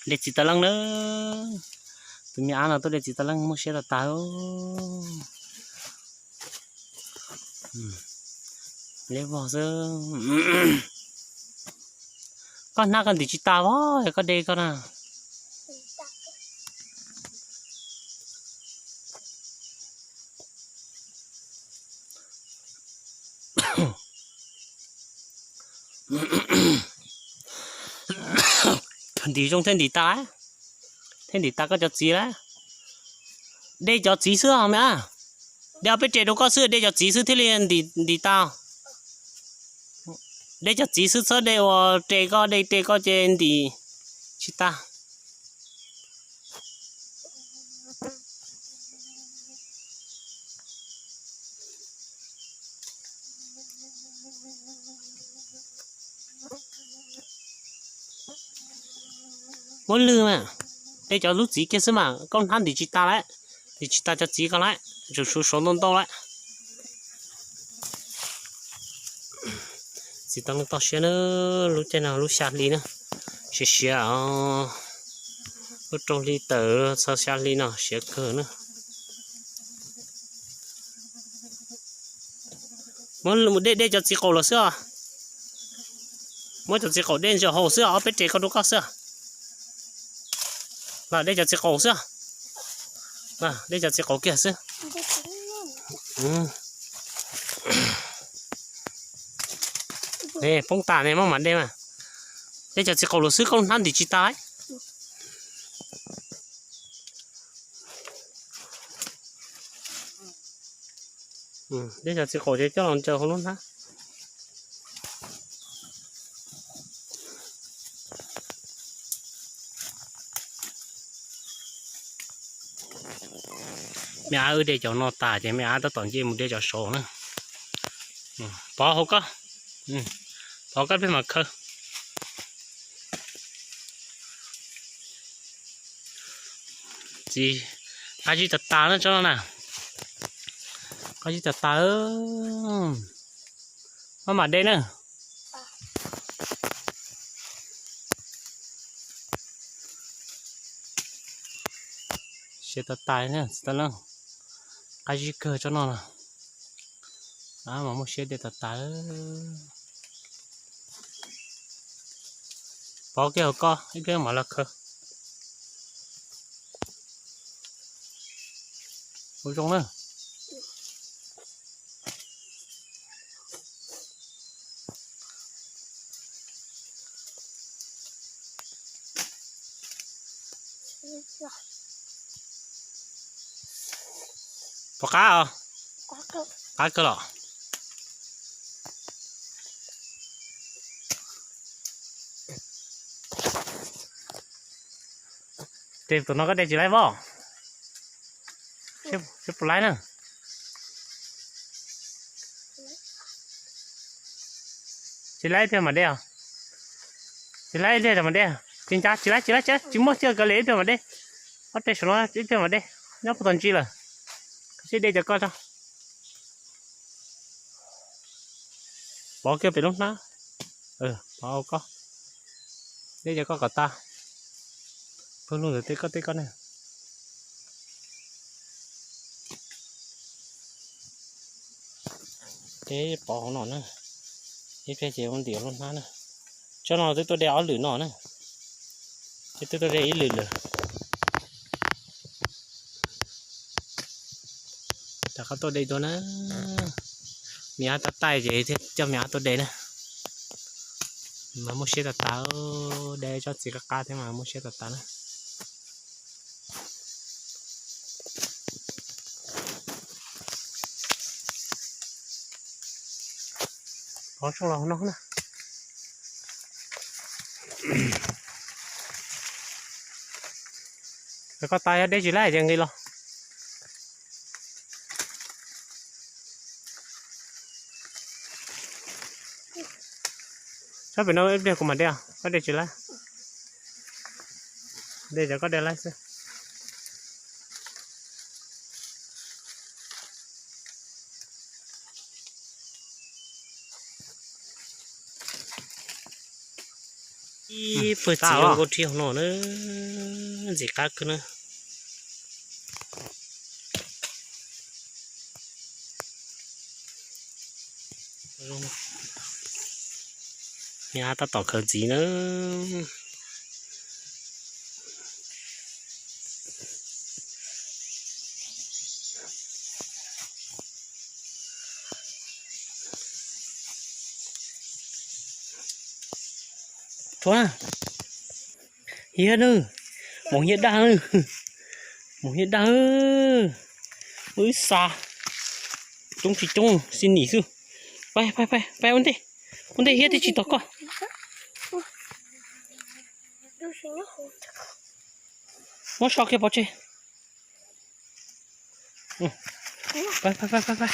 De txiv taws leej na. Tus me ab no tuaj de txiv taws leej muaj siab tas tas. Liab vog xwb. Koj hnab koj ntim tsis tas vog, koj de koj na. Ntim zoo thiaj ntim tas, thiaj ntim tas koj cov txiv lawm. De cov txiv xwb os me ab. De ob peb re rau koj xwb, de cov txiv xwb thiaj li ntim tas. De cov txiv xwb, txhob de ua re koj, de re koj ces ntim tsis tas. Muab lwg mas, de cov lub txiv kiag xwb mas, koj hnab ntim tsis tas lawm, ntim tsis tas cov txiv koj lawm, tsum suav suav ntau ntau lawm. Txiv taws leej toj siab na, lub caij no lub xya hli na, siav siav os, lub rau hli tawm txog xya hli no siav kawg na. Muab de, de cov txiv qaum los xwb os. Muab cov txiv qaum de ntsia hauv xwb os, ob peb re koj rau koj xwb. Los de cov txiv qaum xwb. Los de cov txiv qaum kiag xwb. Poob tas ne, maj mam de mas. De cov txiv qaum los xwb, koj hnab ntim tsis tas. De cov txiv qaum ces coj los ntsaws hauv lub hnab. Me ab wb de cov no tas ces me ab tab tom nce mus de cov saud na. Pov hauv koj, pov koj peb mam khaws. Txiv, qab zib tas tas na tsob no na. Qab zib tas tas. Maj mam de na. Siav tas tas na, txiv taws leej. Qab zib kawg tsob no na. Mas muaj siab de tas tas. Pov kiag hauv koj, ib pliag mam los khaws. Ua zoo na. Puas qab os? Qab kawg los. Tus no koj de tsis laib voj. Seb puas laib na. Tsis laib ib pliag mam de os. Tsis laib ib pliag mam de. Tsis ncav, tsis laib, tsis laib, tsis muaj, cia kav liam ib pliag mam de. Ob re saum no ib pliag mam de. Nyob puag tom ntsis lawm. Seb de cov koj tso. Pov kiag pem lub hnab. Pov ua koj. De cov koj kom tas. Pawg lug ntawm tej koj tej koj ne. Ces pov hauv no na. Ib pliag ces ua ntim lub hnab na. Tsob no twb tuaj de ob lwm no na. Ces twb tuaj de ib lwm lawm. Rov qab tuaj de dua na. Me ab tau taij ces thiaj coj me ab tuaj de na. Mas muaj siab tas tas, de tsob txiv qab qab thiab mas muaj siab tas tas na. Pov tsooj los no na. Koj tas yog de tsis laib ces nqis los. Tsob pem no ib pliag kuv mam de, koj de tsis laib. De cov koj de laib xwb. Pawg txiv zoo nkauj rhiab no na, ntxim qab kawg na. Tab tom khaws txiv na. Rhuav, hiav na, moos hiav dag na, moos hiav dag, wb xa coob tsis coob xij nim xwb. Pab, pab, pab ua ntej, ua ntej hiav twb tsis tos koj. Muab so kiag pov tseg. Pab, pab, pab, pab.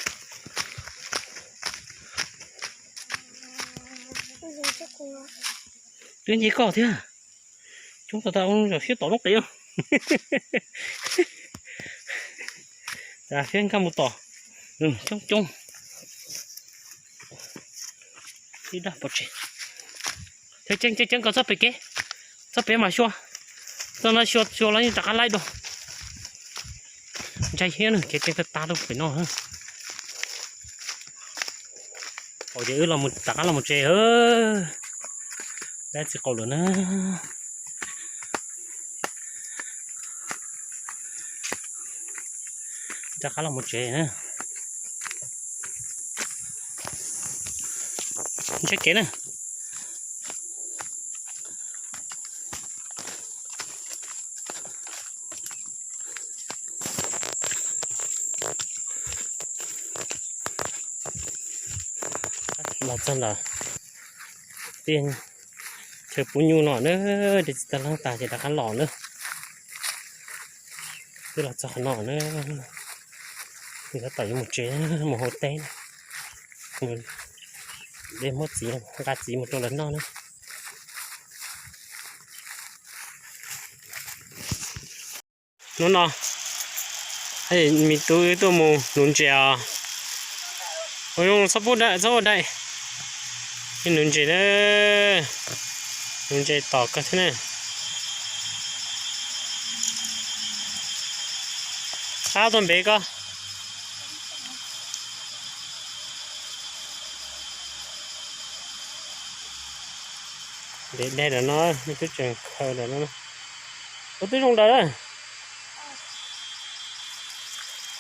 Twb nce koj thiab. Coob tas tas, siab tom lub qis. Fiab nkag mus tom. Coob coob. Ib dag pov tseg. Ceev ceev ceev kom txog pem kev, txog pem mas xyuas. Txog no xyuas xyuas los yeej rov qab laij dua. Ntshai thiab na, kev ceev tag tag rau pem no. Ces wb rov qab los mus tsev. Dab tsi qaum lawm na. Rov qab los mus tsev na. Ntsib kev na. Los txog ntawm tiaj chaw pub nyuj no na, de txiv tag leej tag ces rov qab los na. Twb los txog qhov no na, tab tom yuav mus tsev, mus hauv teb, de muab txiv, nqa txiv mus rau lawv noj na. Hnub no me tub wb tuaj mus nuv ntses os. Ua zoo txhob pub daim, txhob ua daim. Nuv ntses na, nuv ntses tom kawg thiab na. Qab tuaj npev koj. Ntev dej lawm no, twb tseem khaws lawm no. Ua twb zoo lawm.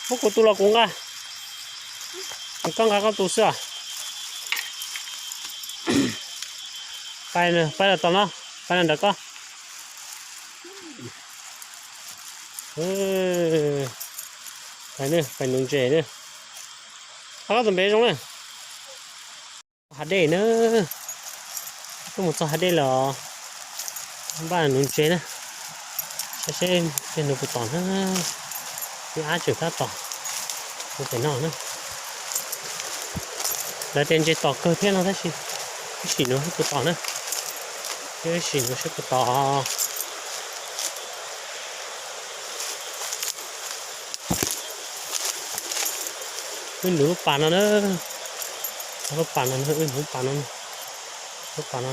Muab kuv tus los kuv nqa. Koj nqa koj tus xwb os. Pais, pais los tom no, pais los ntawm koj. Pais, pais nuv ntses na. Qab tus npev zoo na. Hav dej na, tuaj mus txog hav dej lawm os. Npaj nuv ntses na, saib seb tej nuv puas tom na. Ib ab tseem tab tom mus pem no na. Lawv tias ntses tom kawg thiab no tab sis ib sim nuv seb puas tom na. Ib sim nuv seb puas tom. Wb nuv lub pas no na, lub pas no, wb nuv lub pas no, lub pas no.